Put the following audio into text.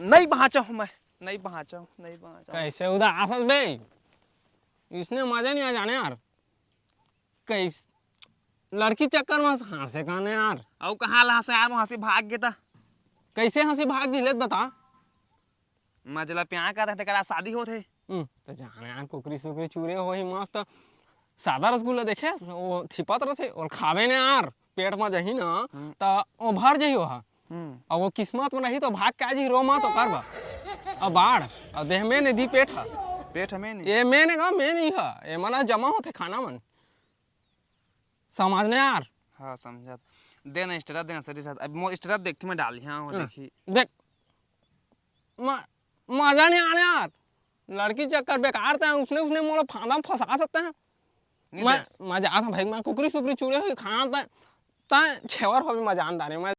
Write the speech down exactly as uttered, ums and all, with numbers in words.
नहीं बाँचव मैं, नहीं बाँचव, नहीं बाँचव। कैसे उदास हस बे? इसने मजा नहीं आ जाने यार। कैस-, लड़की चक्कर में हंसे काने यार। अउ कहाँ ला हंसे यार, वो हंसी भाग गे ता। कैसे हंसी भाग गे, ले त बता। मैं जेला प्यार करत हंव, तेकरा शादी होत हे। हम्म, त जाने यार, कुकरी सुकरी चूरे होही मस्त। सादा रसगुल्ला देखे, वो थिपत रथे, ओला खाबे ने यार, पेट में जही ना, हम्म। त वो भर जही ओहा। हम्म। अब वो किस्मत में नहीं तो भाग के आ जही, रो मत ओकर बर। अब बाढ़, अब देह में ने दी पेट ह। पेट हमें नहीं। ये में ने का, में नहीं ह, ये मन जमा होथे खाना मन। समझ ने यार। हाँ, समझत। दे ना status, दे ना status। अब मो status देखती मैं डाली, हाँ, वो हाँ। देखी। देख, म-, मजा नहीं आने यार। लड़की चक्कर बेकार, तैं उसने, उसने मोला फांदा में फंसा सकते हैं। नहीं मैं, दे। मैं जात हंव भाई, मैं कुकरी सुकरी चूरे होही खाना, तैं, तैं छेवर होबे, मैं जानदार हंव, मैं।